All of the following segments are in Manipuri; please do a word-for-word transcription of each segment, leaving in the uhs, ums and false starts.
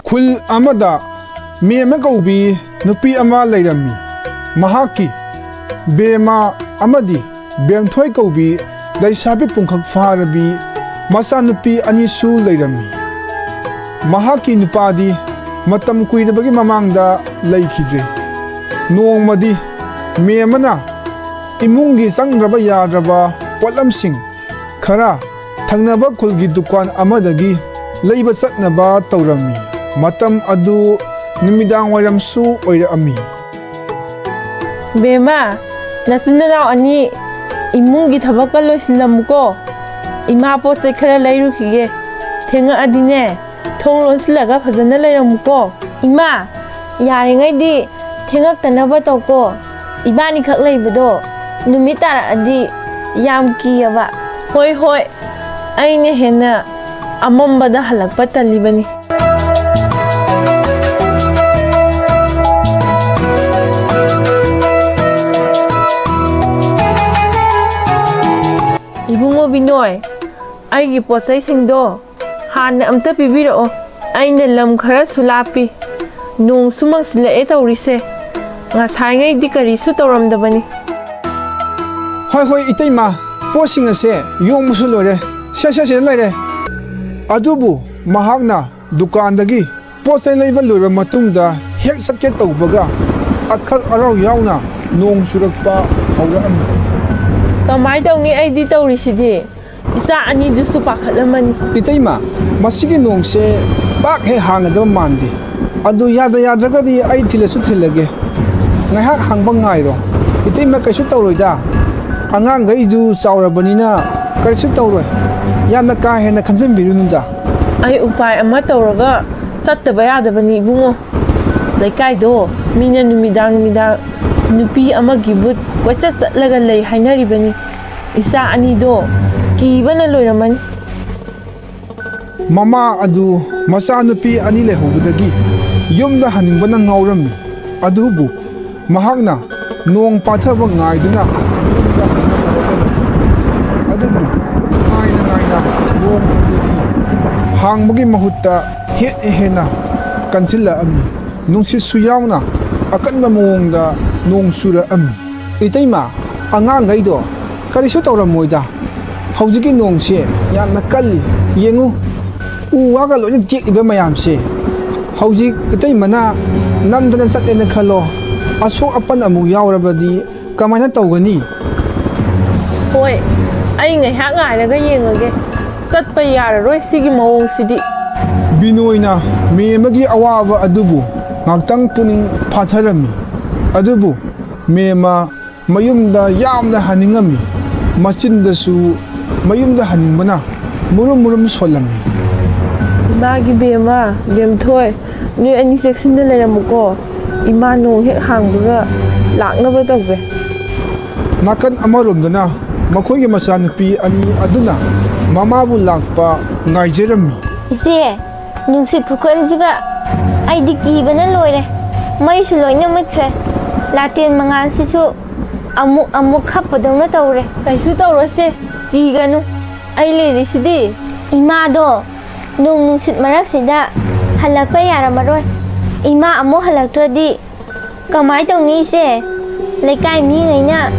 ꯈꯨꯜ ꯑꯃꯗ ꯃꯦꯝꯃ ꯀꯧꯕꯤ ꯅꯨꯄꯤ ꯑꯃ ꯂꯩꯔꯝꯃꯤ꯫ ꯃꯍꯥꯛꯀꯤ ꯕꯦꯝꯃ ꯑꯃꯗꯤ ꯕꯦꯝꯊꯣꯏ ꯀꯧꯕꯤ ꯂꯩꯁꯥꯕꯤ ꯄꯨꯡꯈꯛ ꯐꯥꯔꯕꯤ ꯃꯆꯥꯅꯨꯄꯤ ꯑꯅꯤꯁꯨ ꯂꯩꯔꯝꯃꯤ꯫ ꯃꯍꯥꯛꯀꯤ ꯅꯨꯄꯥꯗꯤ ꯃꯇꯝ ꯀꯨꯏꯔꯕꯒꯤ ꯃꯃꯥꯡꯗ ꯂꯩꯈꯤꯗ꯭ꯔꯦ꯫ ꯅꯣꯡꯃꯗꯤ ꯃꯦꯝꯃꯅ ꯏꯃꯨꯡꯒꯤ ꯆꯪꯗ꯭ꯔꯕ ꯌꯥꯗ꯭ꯔꯕ ꯄꯣꯠꯂꯝꯁꯤꯡ ꯈꯔ ꯊꯪꯅꯕ ꯈꯨꯜꯒꯤ ꯗꯨꯀꯥꯟ ꯑꯃꯗꯒꯤ ꯂꯩꯕ ꯆꯠꯅꯕ ꯇꯧꯔꯝꯃꯤ꯫ ꯃꯇꯝ ꯑꯗꯨ ꯅꯨꯃꯤꯗꯥꯡ ꯋꯥꯏꯔꯝꯁꯨ ꯑꯣꯏꯔꯛꯑꯝꯃꯤ꯫ ꯕꯦꯝꯃ, ꯅꯆꯤꯟ ꯅꯅꯥꯎ ꯑꯅꯤ ꯏꯃꯨꯡꯒꯤ ꯊꯕꯛꯀ ꯂꯣꯏꯁꯤꯜꯂꯝꯃꯨꯀꯣ꯫ ꯏꯃꯥ ꯄꯣꯠ ꯆꯩ ꯈꯔ ꯂꯩꯔꯨꯈꯤꯒꯦ꯫ ꯊꯦꯡꯉꯛꯑꯗꯤꯅꯦ, ꯊꯣꯡ ꯂꯣꯟꯁꯤꯜꯂꯒ ꯐꯖꯅ ꯂꯩꯔꯝꯃꯨꯀꯣ꯫ ꯏꯃꯥ, ꯌꯥꯔꯤꯉꯩꯗꯤ ꯊꯦꯡꯉꯛꯇꯅꯕ ꯇꯧꯀꯣ꯫ ꯏꯕꯥꯅꯤꯈꯛ ꯂꯩꯕꯗꯣ ꯅꯨꯃꯤꯠ ꯇꯥꯔꯛꯑꯗꯤ ꯌꯥꯝ ꯀꯤꯌꯦꯕ꯫ ꯍꯣꯏ, ꯍꯣꯏ, ꯑꯩꯅ ꯍꯦꯟꯅ ꯑꯃꯝꯕꯗ ꯍꯜꯂꯛꯄ ꯇꯜꯂꯤꯕꯅꯤ꯫ ꯏꯕꯨꯡꯉꯣ ꯕꯤꯅꯣꯏ, ꯑꯩꯒꯤ ꯄꯣꯠ ꯆꯩꯁꯤꯡꯗꯣ ꯍꯥꯟꯅ ꯑꯝꯇ ꯄꯤꯕꯤꯔꯛꯑꯣ꯫ ꯑꯩꯅ ꯂꯝ ꯈꯔꯁꯨ ꯂꯥꯞꯄꯤ꯫ ꯅꯣꯡꯁꯨ ꯃꯪꯁꯤꯜꯂꯛꯑꯦ ꯇꯧꯔꯤꯁꯦ꯫ ꯉꯁꯥꯏꯉꯩꯗꯤ ꯀꯔꯤꯁꯨ ꯇꯧꯔꯝꯗꯕꯅꯤ꯫ ꯍꯣꯏ, ꯍꯣꯏ, ꯏꯇꯩꯃ, ꯄꯣꯠꯁꯤꯡ ꯑꯁꯦ ꯌꯣꯝꯕꯁꯨ ꯂꯣꯏꯔꯦ꯫ ꯁꯦ, ꯁꯦ, ꯁꯤꯗ ꯂꯩꯔꯦ꯫ ꯑꯗꯨꯕꯨ ꯃꯍꯥꯛꯅ ꯗꯨꯀꯥꯟꯗꯒꯤ ꯄꯣꯠ ꯆꯩ ꯂꯩꯕ ꯂꯣꯏꯔꯕ ꯃꯇꯨꯡꯗ ꯍꯦꯛ ꯆꯠꯀꯦ ꯇꯧꯕꯒ, ꯑꯈꯛ ꯑꯔꯥꯎ ꯌꯥꯎꯅ ꯅꯣꯡ ꯆꯨꯔꯛꯄ ꯍꯧꯔꯛꯑꯝꯃꯤ꯫ ꯀꯃꯥꯏ ꯇꯧꯅꯤ ꯑꯩꯗꯤ ꯇꯧꯔꯤꯁꯤꯗꯤ? ꯏꯆꯥ ꯑꯅꯤꯗꯨꯁꯨ ꯄꯥꯈꯠꯂꯝꯃꯅꯤ꯫ ꯏꯇꯩꯃ, ꯃꯁꯤꯒꯤ ꯅꯣꯡꯁꯦ ꯄꯥꯛ ꯍꯦꯛ ꯍꯥꯡꯒꯗꯕ ꯃꯥꯟꯗꯦ꯫ ꯑꯗꯨ ꯌꯥꯗ ꯌꯥꯗ꯭ꯔꯒꯗꯤ ꯑꯩ ꯊꯤꯜꯂꯁꯨ ꯊꯤꯜꯂꯒꯦ꯫ ꯉꯥꯏꯍꯥꯛ ꯍꯥꯡꯕ ꯉꯥꯏꯔꯣ꯫ ꯏꯇꯩꯃ, ꯀꯩꯁꯨ ꯇꯧꯔꯣꯏꯗ꯫ ꯑꯉꯥꯡꯈꯩꯗꯨ ꯆꯥꯎꯔꯕꯅꯤꯅ ꯀꯔꯤꯁꯨ ꯇꯧꯔꯣꯏ꯫ ꯌꯥꯝꯅ ꯀꯥ ꯍꯦꯟꯅ ꯈꯟꯖꯟꯕꯤꯔꯨꯅꯨꯗ꯫ ꯑꯩ ꯎꯄꯥꯏ ꯑꯃ ꯇꯧꯔꯒ ꯆꯠꯇꯕ ꯌꯥꯗꯕꯅꯤ, ꯏꯕꯨꯡꯉꯣ꯫ ꯂꯩꯀꯥꯏꯗꯣ ꯃꯤꯅ ꯅꯨꯃꯤꯗꯥꯡ ꯅꯨꯃꯤꯗꯥꯡ ꯅꯨꯄꯤ ꯑꯃꯒꯤ ꯚꯨꯠ ꯀꯣꯏꯆꯠ ꯆꯠꯂꯒ ꯂꯩ ꯍꯥꯏꯅꯔꯤꯕꯅꯤ꯫ ꯏꯆꯥ ꯑꯅꯤꯗꯣ ꯀꯤꯕꯅ ꯂꯣꯏꯔꯝꯃꯅꯤ꯫ ꯃꯃꯥ ꯑꯗꯨ ꯃꯆꯥꯅꯨꯄꯤ ꯑꯅꯤ ꯂꯩꯍꯧꯕꯗꯒꯤ ꯌꯨꯝꯗ ꯍꯟꯅꯤꯡꯕꯅ ꯉꯥꯎꯔꯝꯃꯤ꯫ ꯑꯗꯨꯕꯨ ꯃꯍꯥꯛꯅ ꯅꯣꯡ ꯄꯥꯊꯕ ꯉꯥꯏꯗꯨꯅ ꯌꯨꯝꯗ ꯍꯟꯅꯕ ꯍꯣꯠꯅꯔꯝꯃꯤ꯫ ꯑꯗꯨꯕꯨ ꯉꯥꯏꯅ ꯉꯥꯏꯅ ꯅꯣꯡ ꯑꯗꯨꯗꯤ ꯍꯥꯡꯕꯒꯤ ꯃꯍꯨꯠꯇ ꯍꯦꯟꯅ ꯍꯦꯟꯅ ꯀꯟꯁꯤꯜꯂꯛꯑꯝꯃꯤ꯫ ꯅꯨꯡꯁꯤꯠꯁꯨ ꯌꯥꯎꯅ ꯑꯀꯟꯕ ꯃꯑꯣꯡꯗ ꯅꯣꯡ ꯆꯨꯔꯛꯑꯝꯃꯤ꯫ "ꯏꯇꯩꯃ, ꯑꯉꯥꯡꯈꯩꯗꯣ ꯀꯔꯤꯁꯨ ꯇꯧꯔꯝꯃꯣꯏꯗ꯫ ꯍꯧꯖꯤꯛꯀꯤ ꯅꯣꯡꯁꯦ ꯌꯥꯝꯅ ꯀꯜꯂꯤ꯫ ꯌꯦꯡꯉꯨ, ꯎ ꯋꯥꯒ ꯂꯣꯏꯅ ꯇꯦꯛꯂꯤꯕ ꯃꯌꯥꯝꯁꯦ꯫ ꯍꯧꯖꯤꯛ ꯏꯇꯩꯃꯅ ꯅꯝꯗꯅ ꯆꯠꯂꯦꯅ ꯈꯜꯂꯣ, ꯑꯁꯣꯛ ꯑꯄꯟ ꯑꯃꯨꯛ ꯌꯥꯎꯔꯕꯗꯤ ꯀꯃꯥꯏꯅ ꯇꯧꯒꯅꯤ?" "ꯍꯣꯏ, ꯑꯩ ꯉꯥꯏꯍꯥꯛ ꯉꯥꯏꯔꯒ ꯌꯦꯡꯉꯒꯦ꯫ ꯆꯠꯄ ꯌꯥꯔꯔꯣꯏ ꯁꯤꯒꯤ ꯃꯑꯣꯡꯁꯤꯗꯤ꯫" ꯕꯤꯅꯣꯏꯅ ꯃꯦꯝꯃꯒꯤ ꯑꯋꯥꯕ ꯑꯗꯨꯕꯨ ꯉꯥꯛꯇꯪ ꯄꯨꯛꯅꯤꯡ ꯐꯥꯊꯔꯝꯃꯤ꯫ ꯑꯗꯨꯕꯨ ꯃꯦꯝꯃ ꯃꯌꯨꯝꯗ ꯌꯥꯝꯅ ꯍꯟꯅꯤꯡꯉꯝꯃꯤ꯫ ꯃꯆꯤꯟꯗꯁꯨ ꯃꯌꯨꯝꯗ ꯍꯟꯅꯤꯡꯕꯅ ꯃꯨꯔꯨꯝ ꯃꯨꯔꯨꯝ ꯁꯣꯜꯂꯝꯃꯤ꯫ "ꯏꯃꯥꯒꯤ ꯕꯦꯝꯃ, ꯕꯦꯝꯊꯣꯏ, ꯅꯣꯏ ꯑꯅꯤ ꯆꯦꯛꯁꯤꯟꯅ ꯂꯩꯔꯝꯃꯨꯀꯣ꯫ ꯏꯃꯥ ꯅꯣꯡ ꯍꯦꯛ ꯍꯥꯡꯕꯒ ꯂꯥꯛꯅꯕ ꯇꯧꯒꯦ꯫" ꯅꯥꯀꯟ ꯑꯃꯔꯣꯝꯗꯅ ꯃꯈꯣꯏꯒꯤ ꯃꯆꯥꯅꯨꯄꯤ ꯑꯅꯤ ꯑꯗꯨꯅ ꯃꯃꯥꯕꯨ ꯂꯥꯛꯄ ꯉꯥꯏꯖꯔꯝꯃꯤ꯫ "ꯏꯆꯦ, ꯅꯨꯡꯁꯤꯠ ꯈꯨꯀꯟꯁꯤꯒ ꯑꯩꯗꯤ ꯀꯤꯕꯅ ꯂꯣꯏꯔꯦ꯫ ꯃꯩꯁꯨ ꯂꯣꯏꯅ ꯃꯨꯠꯈ꯭ꯔꯦ꯫ ꯂꯥꯇꯦꯟ ꯃꯉꯥꯜꯁꯤꯁꯨ ꯑꯃꯨꯛ ꯑꯃꯨꯛ ꯈꯞꯄꯗꯧꯅ ꯇꯧꯔꯦ꯫" "ꯀꯩꯁꯨ ꯇꯧꯔꯣꯏꯁꯦ, ꯀꯤꯒꯅꯨ, ꯑꯩ ꯂꯩꯔꯤꯁꯤꯗꯤ꯫" "ꯏꯃꯥꯗꯣ ꯅꯣꯡ ꯅꯨꯡꯁꯤꯠ ꯃꯔꯛꯁꯤꯗ ꯍꯜꯂꯛꯄ ꯌꯥꯔꯝꯃꯔꯣꯏ꯫ ꯏꯃꯥ ꯑꯃꯨꯛ ꯍꯜꯂꯛꯇ꯭ꯔꯗꯤ ꯀꯃꯥꯏ ꯇꯧꯅꯤ ꯏꯆꯦ? ꯂꯩꯀꯥꯏ ꯃꯤꯉꯩꯅ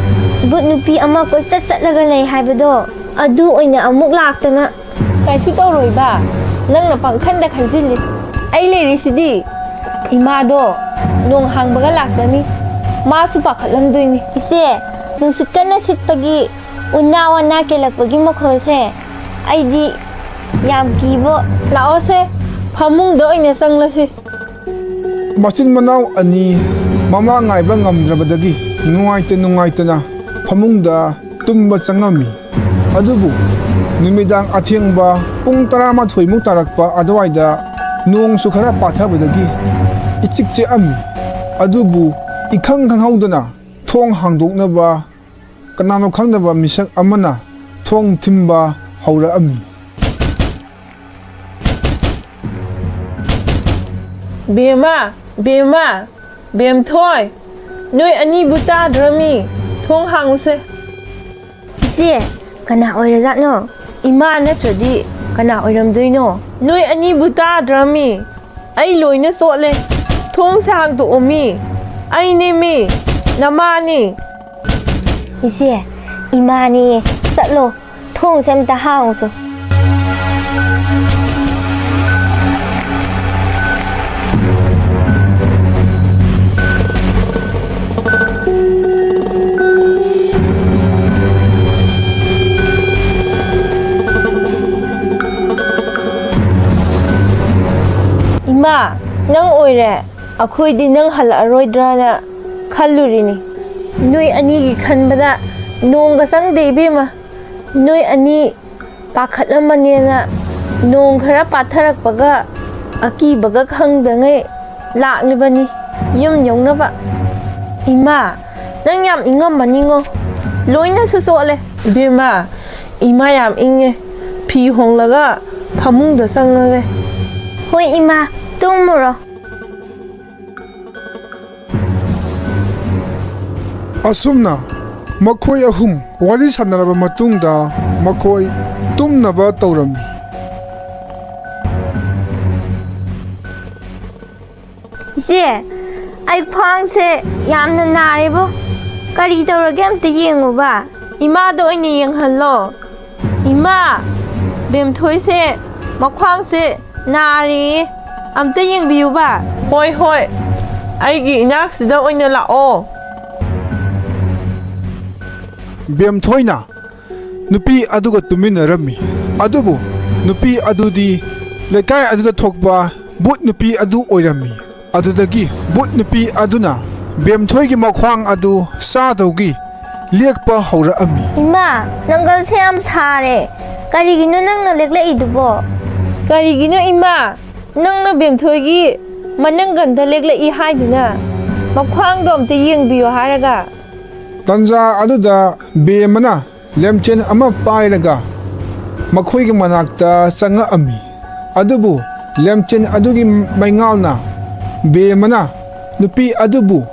ꯚꯨꯠ ꯅꯨꯄꯤ ꯑꯃ ꯀꯣꯏꯆꯠ ꯆꯠꯂꯒ ꯂꯩ ꯍꯥꯏꯕꯗꯣ, ꯑꯗꯨ ꯑꯣꯏꯅ ꯑꯃꯨꯛ ꯂꯥꯛꯇꯅ꯫" "ꯀꯩꯁꯨ ꯇꯧꯔꯣꯏꯕ, ꯅꯪꯅ ꯄꯪꯈꯟꯗ ꯈꯟꯖꯤꯜꯂꯤ꯫ ꯑꯩ ꯂꯩꯔꯤꯁꯤꯗꯤ꯫" "ꯏꯃꯥꯗꯣ ꯅꯣꯡ ꯍꯥꯡꯕꯒ ꯂꯥꯛꯆꯅꯤ, ꯃꯥꯁꯨ ꯄꯥꯈꯠꯂꯝꯗꯣꯏꯅꯤ꯫" "ꯏꯆꯦ, ꯅꯨꯡꯁꯤꯠ ꯀꯟꯅ ꯁꯤꯠꯄꯒꯤ ꯎꯅꯥ ꯋꯥꯅꯥ ꯀꯦꯜꯂꯛꯄꯒꯤ ꯃꯈꯣꯜꯁꯦ ꯑꯩꯗꯤ ꯌꯥꯝ ꯀꯤꯕꯣ꯫" "ꯂꯥꯛꯑꯣꯁꯦ, ꯐꯃꯨꯡꯗ ꯑꯣꯏꯅ ꯆꯪꯂꯁꯤ꯫" ꯃꯆꯤꯟ ꯃꯅꯥꯎ ꯑꯅꯤ ꯃꯃꯥ ꯉꯥꯏꯕ ꯉꯝꯗ꯭ꯔꯕꯗꯒꯤ ꯅꯨꯡꯉꯥꯏꯇ ꯅꯨꯡꯉꯥꯏꯇꯅ ꯐꯃꯨꯡꯗ ꯇꯨꯝꯕ ꯆꯪꯉꯝꯃꯤ꯫ ꯑꯗꯨꯕꯨ ꯅꯨꯃꯤꯗꯥꯡ ꯑꯊꯦꯡꯕ ꯄꯨꯡ ꯇꯔꯥꯃꯥꯊꯣꯏꯃꯨꯛ ꯇꯥꯔꯛꯄ ꯑꯗꯨꯋꯥꯏꯗ ꯅꯣꯡꯁꯨ ꯈꯔ ꯄꯥꯊꯕꯗꯒꯤ ꯏꯆꯤꯛ ꯆꯤꯛꯑꯝꯃꯤ꯫ ꯑꯗꯨꯕꯨ ꯏꯈꯪ ꯈꯪꯍꯧꯗꯅ ꯊꯣꯡ ꯍꯥꯡꯗꯣꯛꯅꯕ ꯀꯅꯥꯅꯣ ꯈꯪꯗꯕ ꯃꯤꯁꯛ ꯑꯃꯅ ꯊꯣꯡ ꯊꯤꯟꯕ ꯍꯧꯔꯛꯑꯝꯃꯤ꯫ "ꯕꯦꯝꯃ, ꯕꯦꯝꯃ, ꯕꯦꯝꯊꯣꯏ, ꯅꯣꯏ ꯑꯅꯤꯕꯨ ꯇꯥꯗ꯭ꯔꯃꯤ? ꯊꯣꯡ ꯍꯥꯡꯉꯨꯁꯦ꯫" "ꯏꯆꯦ, ꯀꯅꯥ ꯑꯣꯏꯔꯖꯥꯠꯅꯣ?" "ꯏꯃꯥ ꯅꯠꯇ꯭ꯔꯗꯤ ꯀꯅꯥ ꯑꯣꯏꯔꯝꯗꯣꯏꯅꯣ?" "ꯅꯣꯏ ꯑꯅꯤꯕꯨ ꯇꯥꯗ꯭ꯔꯃꯤ? ꯑꯩ ꯂꯣꯏꯅ ꯆꯣꯠꯂꯦ꯫ ꯊꯣꯡꯁꯦ ꯍꯥꯡꯗꯣꯛꯑꯣꯃꯤ꯫ ꯑꯩꯅꯦꯃꯤ, ꯅꯃꯥꯅꯤ꯫ ꯏꯆꯦ, ꯏꯃꯥꯅꯦ꯫ ꯆꯠꯂꯣ, ꯊꯣꯡꯁꯦ ꯑꯝꯇ ꯍꯥꯡꯉꯨꯁꯣ꯫ ꯏꯃꯥ, ꯅꯪ ꯑꯣꯏꯔꯦ꯫ ꯑꯩꯈꯣꯏꯗꯤ ꯅꯪ ꯍꯜꯂꯛꯑꯔꯣꯏꯗ꯭ꯔꯥꯅ ꯈꯜꯂꯨꯔꯤꯅꯤ꯫ ꯅꯣꯏ ꯑꯅꯤꯒꯤ ꯈꯟꯕꯗ ꯅꯣꯡꯒ ꯆꯪꯗꯦ, ꯏꯕꯦꯝꯃ꯫ ꯅꯣꯏ ꯑꯅꯤ ꯄꯥꯈꯠꯂꯝꯃꯅꯦꯅ ꯅꯣꯡ ꯈꯔ ꯄꯥꯊꯔꯛꯄꯒ ꯑꯀꯤꯕꯒ ꯈꯪꯗꯉꯩ ꯂꯥꯛꯂꯤꯕꯅꯤ ꯌꯨꯝ ꯌꯧꯅꯕ꯫ ꯏꯃꯥ, ꯅꯪ ꯌꯥꯝ ꯏꯪꯉꯝꯃꯅꯤꯉꯣ꯫ ꯂꯣꯏꯅꯁꯨ ꯆꯣꯠꯂꯦ꯫ ꯏꯕꯦꯝꯃ, ꯏꯃꯥ ꯌꯥꯝ ꯏꯪꯉꯦ꯫ ꯐꯤ ꯍꯣꯡꯂꯒ ꯐꯃꯨꯡꯗ ꯆꯪꯉꯒꯦ꯫ ꯍꯣꯏ ꯏꯃꯥ, ꯇꯨꯝꯃꯨꯔꯣ꯫ ꯑꯁꯨꯝꯅ ꯃꯈꯣꯏ ꯑꯍꯨꯝ ꯋꯥꯔꯤ ꯁꯥꯟꯅꯔꯕ ꯃꯇꯨꯡꯗ ꯃꯈꯣꯏ ꯇꯨꯝꯅꯕ ꯇꯧꯔꯝꯃꯤ꯫ ꯏꯆꯦ, ꯑꯩ ꯈ꯭ꯋꯥꯡꯁꯦ ꯌꯥꯝꯅ ꯅꯥꯔꯦꯕꯣ꯫ ꯀꯔꯤ ꯇꯧꯔꯒꯦ, ꯑꯝꯇ ꯌꯦꯡꯉꯨꯕ꯫ ꯏꯃꯥꯗ ꯑꯣꯏꯅ ꯌꯦꯡꯍꯜꯂꯣ꯫ ꯏꯃꯥ, ꯕꯦꯝꯊꯣꯏꯁꯦ ꯃꯈ꯭ꯋꯥꯡꯁꯦ ꯅꯥꯔꯦꯌꯦ꯫ ꯑꯝꯇ ꯌꯦꯡꯕꯤꯌꯨꯕ꯫ ꯍꯣꯏ, ꯍꯣꯏ꯫ ꯑꯩꯒꯤ ꯏꯅꯥꯛꯁꯤꯗ ꯑꯣꯏꯅ ꯂꯥꯛꯑꯣ꯫ ꯕꯦꯝꯊꯣꯏꯅ ꯅꯨꯄꯤ ꯑꯗꯨꯒ ꯇꯨꯃꯤꯟꯅꯔꯝꯃꯤ꯫ ꯑꯗꯨꯕꯨ ꯅꯨꯄꯤ ꯑꯗꯨꯗꯤ ꯂꯩꯀꯥꯏ ꯑꯗꯨꯗ ꯊꯣꯛꯄ ꯚꯨꯠ ꯅꯨꯄꯤ ꯑꯗꯨ ꯑꯣꯏꯔꯝꯃꯤ꯫ ꯑꯗꯨꯗꯒꯤ ꯚꯨꯠ ꯅꯨꯄꯤ ꯑꯗꯨꯅ ꯕꯦꯝꯊꯣꯏꯒꯤ ꯃꯈ꯭ꯋꯥꯡ ꯑꯗꯨ ꯆꯥꯗꯧꯒꯤ ꯂꯦꯛꯄ ꯍꯧꯔꯛꯑꯝꯃꯤ꯫ ꯏꯃꯥ, ꯅꯪꯒꯜꯁꯦ ꯌꯥꯝ ꯁꯥꯔꯦ꯫ ꯀꯔꯤꯒꯤꯅꯣ ꯅꯪꯅ ꯂꯦꯛꯂꯛꯏꯗꯨꯕꯣ? ꯀꯔꯤꯒꯤꯅꯣ ꯏꯃꯥ? ꯅꯪꯅ ꯕꯦꯝꯊꯣꯏꯒꯤ ꯃꯅꯪꯒꯟꯗ ꯂꯦꯛꯂꯛꯏ ꯍꯥꯏꯗꯨꯅ? ꯃꯈ꯭ꯋꯥꯡꯗꯣ ꯑꯝꯇ ꯌꯦꯡꯕꯤꯌꯣ ꯍꯥꯏꯔꯒ꯫ ꯇꯟꯖꯥ ꯑꯗꯨꯗ ꯕꯦꯝꯃꯅ ꯂꯦꯝꯆꯦꯟ ꯑꯃ ꯄꯥꯏꯔꯒ ꯃꯈꯣꯏꯒꯤ ꯃꯅꯥꯛꯇ ꯆꯪꯉꯛꯑꯝꯃꯤ꯫ ꯑꯗꯨꯕꯨ ꯂꯦꯝꯆꯦꯟ ꯑꯗꯨꯒꯤ ꯃꯩꯉꯥꯜꯅ ꯕꯦꯝꯃꯅ ꯅꯨꯄꯤ ꯑꯗꯨꯕꯨ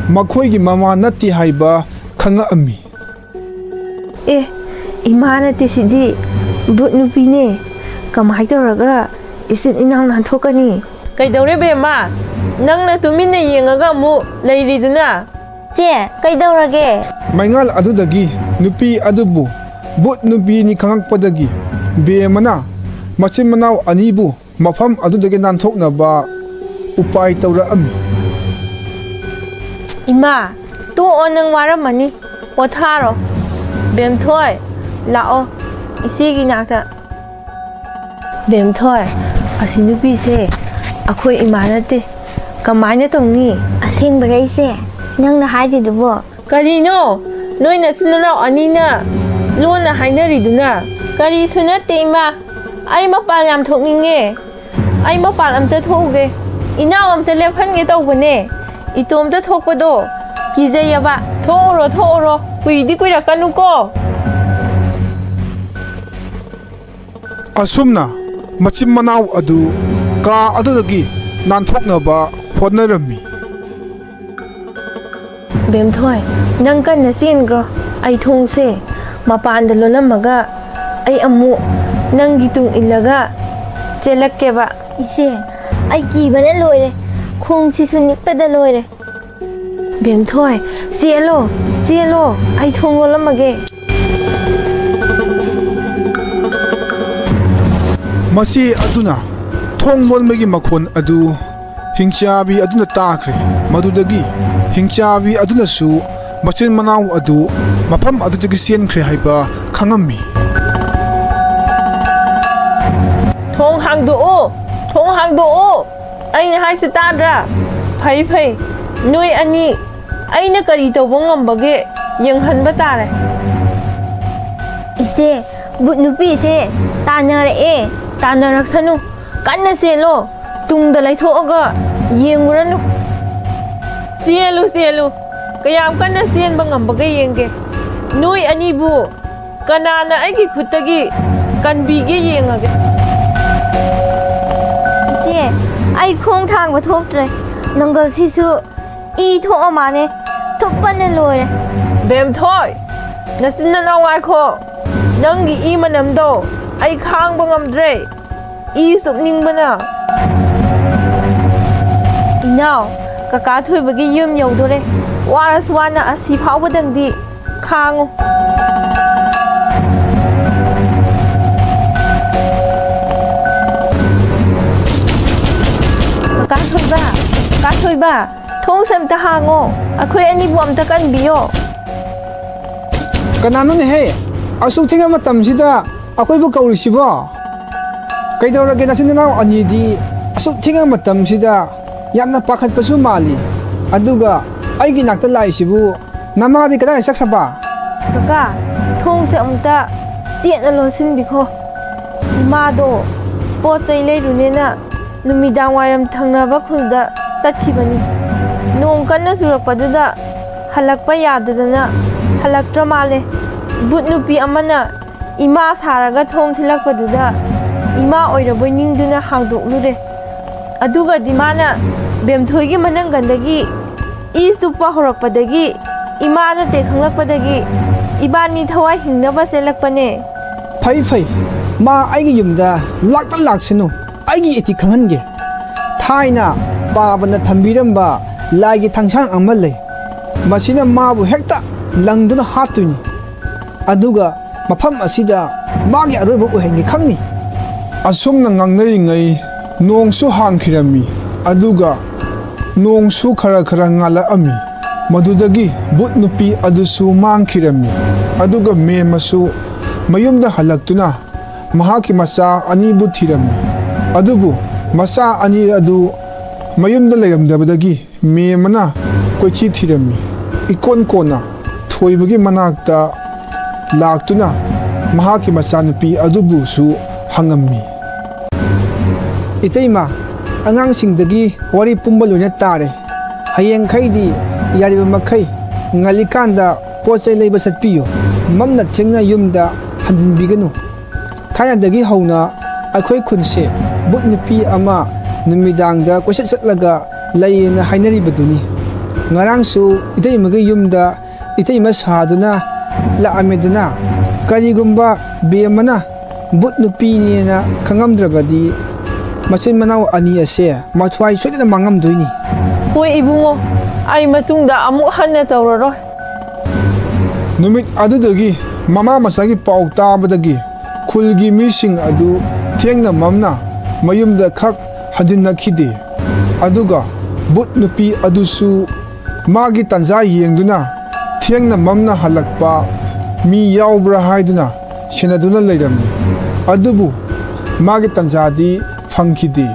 ꯃꯈꯣꯏꯒꯤ ꯃꯃꯥ ꯅꯠꯇꯦ ꯍꯥꯏꯕ ꯈꯪꯉꯛꯑꯝꯃꯤ꯫ ꯑꯦ, ꯏꯃꯥ ꯅꯠꯇꯦ, ꯁꯤꯗꯤ ꯚꯨꯠ ꯅꯨꯄꯤꯅꯦ꯫ ꯀꯃꯥꯏ ꯇꯧꯔꯒ ꯏꯆꯤꯟ ꯏꯅꯥꯎ ꯅꯥꯟꯊꯣꯛꯀꯅꯤ? ꯀꯩꯗꯧꯔꯦ ꯕꯦꯝꯃ? ꯅꯪꯅ ꯇꯨꯃꯤꯟꯅ ꯌꯦꯡꯉꯒ ꯑꯃꯨꯛ ꯂꯩꯔꯤꯗꯨꯅ? ꯆꯦ, ꯀꯩꯗꯧꯔꯒꯦ? ꯃꯩꯉꯥꯜ ꯑꯗꯨꯗꯒꯤ ꯅꯨꯄꯤ ꯑꯗꯨꯕꯨ ꯚꯨꯠ ꯅꯨꯄꯤꯅꯤ ꯈꯪꯉꯛꯄꯗꯒꯤ ꯕꯦꯝꯃꯅ ꯃꯆꯤꯟ ꯃꯅꯥꯎ ꯑꯅꯤꯕꯨ ꯃꯐꯝ ꯑꯗꯨꯗꯒꯤ ꯅꯥꯟꯊꯣꯛꯅꯕ ꯎꯄꯥꯏ ꯇꯧꯔꯛꯑꯝꯃꯤ꯫ ꯏꯃꯥ, ꯇꯣꯛꯑꯣ, ꯅꯪ ꯋꯥꯔꯝꯃꯅꯤ, ꯄꯣꯊꯥꯔꯣ꯫ ꯕꯦꯝꯊꯣꯏ, ꯂꯥꯛꯑꯣ ꯏꯆꯦꯒꯤ ꯅꯥꯛꯇ꯫ ꯕꯦꯝꯊꯣꯏ, ꯑꯁꯤ ꯅꯨꯄꯤꯁꯦ ꯑꯩꯈꯣꯏ ꯏꯃꯥ ꯅꯠꯇꯦ, ꯀꯃꯥꯏꯅ ꯇꯧꯅꯤ? ꯑꯁꯦꯡꯕꯔ ꯏꯆꯦ? ꯅꯪꯅ ꯍꯥꯏꯔꯤꯗꯨꯕꯣ? ꯀꯔꯤꯅꯣ? ꯅꯣꯏ ꯅꯆꯤꯟ ꯅꯅꯥꯎ ꯑꯅꯤꯅ ꯂꯣꯟꯅ ꯍꯥꯏꯅꯔꯤꯗꯨꯅ? ꯀꯔꯤꯁꯨ ꯅꯠꯇꯦ ꯏꯃꯥ, ꯑꯩ ꯃꯄꯥꯟ ꯌꯥꯝ ꯊꯣꯛꯅꯤꯡꯉꯦ꯫ ꯑꯩ ꯃꯄꯥꯟ ꯑꯝꯇ ꯊꯣꯛꯎꯒꯦ꯫ ꯏꯅꯥꯎ ꯑꯝꯇ ꯂꯦꯞꯍꯟꯒꯦ ꯇꯧꯕꯅꯦ꯫ ꯏꯇꯣꯝꯇ ꯊꯣꯛꯄꯗꯣ ꯀꯤꯖꯩꯌꯦꯕ꯫ ꯊꯣꯛꯎꯔꯣ, ꯊꯣꯛꯎꯔꯣ꯫ ꯀꯨꯏꯗꯤ ꯀꯨꯏꯔꯛꯀꯅꯨꯀꯣ꯫ ꯑꯁꯨꯝꯅ ꯃꯆꯤꯟ ꯃꯅꯥꯎ ꯑꯗꯨ ꯀꯥ ꯑꯗꯨꯗꯒꯤ ꯅꯥꯟꯊꯣꯛꯅꯕ ꯍꯣꯠꯅꯔꯝꯃꯤ꯫ ꯕꯦꯝꯊꯣꯏ, ꯅꯪ ꯀꯟꯅ ꯆꯦꯟꯈ꯭ꯔꯣ꯫ ꯑꯩ ꯊꯣꯡꯁꯦ ꯃꯄꯥꯟꯗ ꯂꯣꯜꯂꯝꯃꯒ ꯑꯩ ꯑꯃꯨꯛ ꯅꯪꯒꯤ ꯇꯨꯡ ꯏꯜꯂꯒ ꯆꯦꯜꯂꯛꯀꯦꯕ꯫ ꯏꯆꯦ, ꯑꯩ ꯀꯤꯕꯅ ꯂꯣꯏꯔꯦ꯫ ꯈꯣꯡꯁꯤꯁꯨ ꯅꯤꯛꯄꯗ ꯂꯣꯏꯔꯦ꯫ ꯕꯦꯝꯊꯣꯏ, ꯆꯦꯜꯂꯣ, ꯆꯦꯜꯂꯣ, ꯑꯩ ꯊꯣꯡ ꯂꯣꯜꯂꯝꯃꯒꯦ꯫ ꯃꯆꯦ ꯑꯗꯨꯅ ꯊꯣꯡ ꯂꯣꯟꯕꯒꯤ ꯃꯈꯣꯟ ꯑꯗꯨ ꯍꯤꯡꯆꯥꯕꯤ ꯑꯗꯨꯅ ꯇꯥꯈ꯭ꯔꯦ꯫ ꯃꯗꯨꯗꯒꯤ ꯍꯤꯡꯆꯥꯕꯤ ꯑꯗꯨꯅꯁꯨ ꯃꯆꯤꯟ ꯃꯅꯥꯎ ꯑꯗꯨ ꯃꯐꯝ ꯑꯗꯨꯗꯒꯤ ꯆꯦꯟꯈ꯭ꯔꯦ ꯍꯥꯏꯕ ꯈꯪꯉꯝꯃꯤ꯫ ꯊꯣꯡ ꯍꯥꯡꯗꯣꯛꯑꯣ! ꯊꯣꯡ ꯍꯥꯡꯗꯣꯛꯑꯣ! ꯑꯩꯅ ꯍꯥꯏꯁꯦ ꯇꯥꯗ꯭ꯔꯥ? ꯐꯩ, ꯐꯩ꯫ ꯅꯣꯏ ꯑꯅꯤ ꯑꯩꯅ ꯀꯔꯤ ꯇꯧꯕ ꯉꯝꯕꯒꯦ ꯌꯦꯡꯍꯟꯕ ꯇꯥꯔꯦ꯫ ꯏꯆꯦ, ꯕꯨꯠ ꯅꯨꯄꯤꯁꯦ ꯇꯥꯟꯅꯔꯛꯑꯦ꯫ ꯇꯥꯟꯅꯔꯛꯁꯅꯨ꯫ ꯀꯟꯅ ꯆꯦꯜꯂꯣ꯫ ꯇꯨꯡꯗ ꯂꯩꯊꯣꯛꯑꯒ ꯌꯦꯡꯉꯨꯔꯅꯨ꯫ ꯆꯦꯜꯂꯨ, ꯆꯦꯜꯂꯨ꯫ ꯀꯌꯥꯝ ꯀꯟꯅ ꯆꯦꯟꯕ ꯉꯝꯕꯒꯦ ꯌꯦꯡꯒꯦ꯫ ꯅꯣꯏ ꯑꯅꯤꯕꯨ ꯀꯅꯥꯅ ꯑꯩꯒꯤ ꯈꯨꯠꯇꯒꯤ ꯀꯟꯕꯤꯒꯦ ꯌꯦꯡꯉꯒꯦ꯫ ꯏꯆꯦ, ꯑꯩ ꯈꯣꯡ ꯊꯥꯡꯕ ꯊꯣꯛꯇ꯭ꯔꯦ꯫ ꯅꯪꯒꯜꯁꯤꯁꯨ ꯏ ꯊꯣꯛꯑ ꯃꯥꯅꯦ꯫ ꯊꯨꯞꯄꯅ ꯂꯣꯏꯔꯦ꯫ ꯕꯦꯝꯊꯣꯏ, ꯅꯆꯤꯟ ꯅꯅꯥꯎ ꯉꯥꯏꯈꯣ꯫ ꯅꯪꯒꯤ ꯏ ꯃꯅꯝꯗꯣ ꯑꯩ ꯈꯥꯡꯕ ꯉꯝꯗ꯭ꯔꯦ꯫ ꯏ ꯆꯨꯞꯅꯤꯡꯕꯅ꯫ ꯏꯅꯥꯎ, ꯀꯀꯥ ꯊꯣꯏꯕꯒꯤ ꯌꯨꯝ ꯌꯧꯗꯣꯔꯦ꯫ ꯋꯥꯔꯁꯨ ꯋꯥꯅ ꯑꯁꯤ ꯐꯥꯎꯕꯗꯪꯗꯤ ꯈꯥꯡꯉꯨ꯫ ꯀꯀꯥ ꯊꯣꯏꯕ, ꯀꯀꯥ ꯊꯣꯏꯕ, ꯊꯣꯡꯁꯦ ꯑꯝꯇ ꯍꯥꯡꯉꯣ꯫ ꯑꯩꯈꯣꯏ ꯑꯅꯤꯕꯨ ꯑꯝꯇ ꯀꯟꯕꯤꯌꯣ꯫ ꯀꯅꯥꯅꯣꯅꯦꯍꯦ? ꯑꯁꯨꯛ ꯊꯦꯡꯉ ꯃꯇꯝꯁꯤꯗ ꯑꯩꯈꯣꯏꯕꯨ ꯀꯧꯔꯤꯁꯤꯕꯣ? ꯀꯩꯗꯧꯔꯒꯦ, ꯅꯆꯤꯟ ꯅꯅꯥꯎ ꯑꯅꯤꯗꯤ ꯑꯁꯨꯛ ꯊꯦꯡꯉ ꯃꯇꯝꯁꯤꯗ? ꯌꯥꯝꯅ ꯄꯥꯈꯠꯄꯁꯨ ꯃꯥꯜꯂꯤ꯫ ꯑꯗꯨꯒ ꯑꯩꯒꯤ ꯏꯅꯥꯛꯇ ꯂꯥꯛꯏꯁꯤꯕꯨ ꯅꯃꯥꯗꯤ ꯀꯗꯥꯏ ꯆꯠꯈ꯭ꯔꯕ? ꯀꯀꯥ, ꯊꯣꯡꯁꯦ ꯑꯃꯨꯛꯇ ꯆꯦꯠꯅ ꯂꯣꯟꯁꯤꯟꯕꯤꯈꯣ꯫ ꯏꯃꯥꯗꯣ ꯄꯣꯠ ꯆꯩ ꯂꯩꯔꯨꯅꯦꯅ ꯅꯨꯃꯤꯗꯥꯡ ꯋꯥꯏꯔꯝ ꯊꯪꯅꯕ ꯈꯨꯜꯗ ꯆꯠꯈꯤꯕꯅꯤ꯫ ꯅꯣꯡ ꯀꯟꯅ ꯆꯨꯔꯛꯄꯗꯨꯗ ꯍꯜꯂꯛꯄ ꯌꯥꯗꯗꯅ ꯍꯜꯂꯛꯇ꯭ꯔ ꯃꯥꯜꯂꯦ꯫ ꯚꯨꯠ ꯅꯨꯄꯤ ꯑꯃꯅ ꯏꯃꯥ ꯁꯥꯔꯒ ꯊꯣꯡ ꯊꯤꯜꯂꯛꯄꯗꯨꯗ ꯏꯃꯥ ꯑꯣꯏꯔꯕꯣꯏ ꯅꯤꯡꯗꯨꯅ ꯍꯥꯡꯗꯣꯛꯂꯨꯔꯦ꯫ ꯑꯗꯨꯒꯗꯤ ꯃꯥꯅ ꯕꯦꯝꯊꯣꯏꯒꯤ ꯃꯅꯪꯒꯟꯗꯒꯤ ꯏ ꯆꯨꯞꯄ ꯍꯧꯔꯛꯄꯗꯒꯤ, ꯏꯃꯥ ꯅꯠꯇꯦ ꯈꯪꯂꯛꯄꯗꯒꯤ ꯏꯕꯥꯅꯤ ꯊꯋꯥꯏ ꯍꯤꯡꯅꯕ ꯆꯦꯜꯂꯛꯄꯅꯦ꯫ ꯐꯩ, ꯐꯩ꯫ ꯃꯥ ꯑꯩꯒꯤ ꯌꯨꯝꯗ ꯂꯥꯛꯇ ꯂꯥꯛꯁꯅꯨ꯫ ꯑꯩꯒꯤ ꯏꯊꯤꯛ ꯈꯪꯍꯟꯒꯦ꯫ ꯊꯥꯏꯅ ꯄꯥꯕꯅ ꯊꯝꯕꯤꯔꯝꯕ ꯂꯥꯏꯒꯤ ꯊꯥꯡꯁꯥꯡ ꯑꯃ ꯂꯩ꯫ ꯃꯁꯤꯅ ꯃꯥꯕꯨ ꯍꯦꯛꯇ ꯂꯪꯗꯨꯅ ꯍꯥꯠꯇꯣꯏꯅꯤ꯫ ꯑꯗꯨꯒ ꯃꯐꯝ ꯑꯁꯤꯗ ꯃꯥꯒꯤ ꯑꯔꯣꯏꯕ ꯑꯣꯏꯍꯟꯒꯦ ꯈꯪꯅꯤ꯫ ꯑꯁꯨꯝꯅ ꯉꯥꯡꯅꯔꯤꯉꯩ ꯅꯣꯡꯁꯨ ꯍꯥꯡꯈꯤꯔꯝꯃꯤ, ꯑꯗꯨꯒ ꯅꯣꯡꯁꯨ ꯈꯔ ꯈꯔ ꯉꯥꯜꯂꯛꯑꯝꯃꯤ꯫ ꯃꯗꯨꯗꯒꯤ ꯚꯨꯠ ꯅꯨꯄꯤ ꯑꯗꯨꯁꯨ ꯃꯥꯡꯈꯤꯔꯝꯃꯤ, ꯑꯗꯨꯒ ꯃꯦꯝꯃꯁꯨ ꯃꯌꯨꯝꯗ ꯍꯜꯂꯛꯇꯨꯅ ꯃꯍꯥꯛꯀꯤ ꯃꯆꯥ ꯑꯅꯤꯕꯨ ꯊꯤꯔꯝꯃꯤ꯫ ꯑꯗꯨꯕꯨ ꯃꯆꯥ ꯑꯅꯤ ꯑꯗꯨ ꯃꯌꯨꯝꯗ ꯂꯩꯔꯝꯗꯕꯗꯒꯤ ꯃꯦꯝꯃꯅ ꯀꯣꯏꯊꯤ ꯊꯤꯔꯝꯃꯤ꯫ ꯏꯀꯣꯟ ꯀꯣꯟꯅ ꯊꯣꯏꯕꯒꯤ ꯃꯅꯥꯛꯇ ꯂꯥꯛꯇꯨꯅ ꯃꯍꯥꯛꯀꯤ ꯃꯆꯥꯅꯨꯄꯤ ꯑꯗꯨꯕꯨꯁꯨ ꯍꯪꯉꯝꯃꯤ꯫ ꯏꯇꯩꯃ, ꯑꯉꯥꯡꯁꯤꯡꯗꯒꯤ ꯋꯥꯔꯤ ꯄꯨꯝꯕ ꯂꯣꯏꯅ ꯇꯥꯔꯦ꯫ ꯍꯌꯦꯡꯈꯩꯗꯤ ꯌꯥꯔꯤꯕ ꯃꯈꯩ ꯉꯜꯂꯤꯀꯥꯟꯗ ꯄꯣꯠ ꯆꯩ ꯂꯩꯕ ꯆꯠꯄꯤꯌꯨ꯫ ꯃꯝꯅ ꯊꯦꯡꯅ ꯌꯨꯝꯗ ꯍꯟꯖꯤꯟꯕꯤꯒꯅꯨ꯫ ꯊꯥꯏꯅꯗꯒꯤ ꯍꯧꯅ ꯑꯩꯈꯣꯏ ꯈꯨꯟꯁꯦ ꯚꯨꯠ ꯅꯨꯄꯤ ꯑꯃ ꯅꯨꯃꯤꯗꯥꯡꯗ ꯀꯣꯏꯆꯠ ꯆꯠꯂꯒ ꯂꯩꯌꯦꯅ ꯍꯥꯏꯅꯔꯤꯕꯗꯨꯅꯤ꯫ ꯉꯔꯥꯡꯁꯨ ꯏꯇꯩꯃꯒꯤ ꯌꯨꯝꯗ ꯏꯇꯩꯃ ꯁꯥꯗꯨꯅ ꯂꯥꯛꯑꯝꯃꯦꯗꯅ꯫ ꯀꯔꯤꯒꯨꯝꯕ ꯕꯦꯝꯃꯅ ꯚꯨꯠ ꯅꯨꯄꯤꯅꯦꯅ ꯈꯪꯉꯝꯗ꯭ꯔꯕꯗꯤ ꯃꯆꯤꯟ ꯃꯅꯥꯎ ꯑꯅꯤ ꯑꯁꯦ ꯃꯊ꯭ꯋꯥꯏ ꯁꯣꯏꯗꯅ ꯃꯥꯡꯉꯝꯗꯣꯏꯅꯤ꯫ ꯍꯣꯏ ꯏꯕꯨꯡꯉꯣ, ꯑꯩ ꯃꯇꯨꯡꯗ ꯑꯃꯨꯛ ꯍꯟꯅ ꯇꯧꯔꯔꯣꯏ꯫ ꯅꯨꯃꯤꯠ ꯑꯗꯨꯗꯒꯤ ꯃꯃꯥ ꯃꯆꯥꯒꯤ ꯄꯥꯎ ꯇꯥꯕꯗꯒꯤ ꯈꯨꯜꯒꯤ ꯃꯤꯁꯤꯡ ꯑꯗꯨ ꯊꯦꯡꯅ ꯃꯝꯅ ꯃꯌꯨꯝꯗ ꯈꯛ ꯍꯟꯖꯤꯟꯅꯈꯤꯗꯦ꯫ ꯑꯗꯨꯒ ꯚꯨꯠ ꯅꯨꯄꯤ ꯑꯗꯨꯁꯨ ꯃꯥꯒꯤ ꯇꯥꯟꯖꯥ ꯌꯦꯡꯗꯨꯅ ꯊꯦꯡꯅ ꯃꯝꯅ ꯍꯜꯂꯛꯄ ꯃꯤ ꯌꯥꯎꯕ꯭ꯔꯥ ꯍꯥꯏꯗꯨꯅ ꯁꯦꯟꯅꯗꯨꯅ ꯂꯩꯔꯝꯃꯤ꯫ ꯑꯗꯨꯕꯨ ꯃꯥꯒꯤ ꯇꯥꯟꯖꯥꯗꯤ ꯐꯪꯈꯤꯗꯦ꯫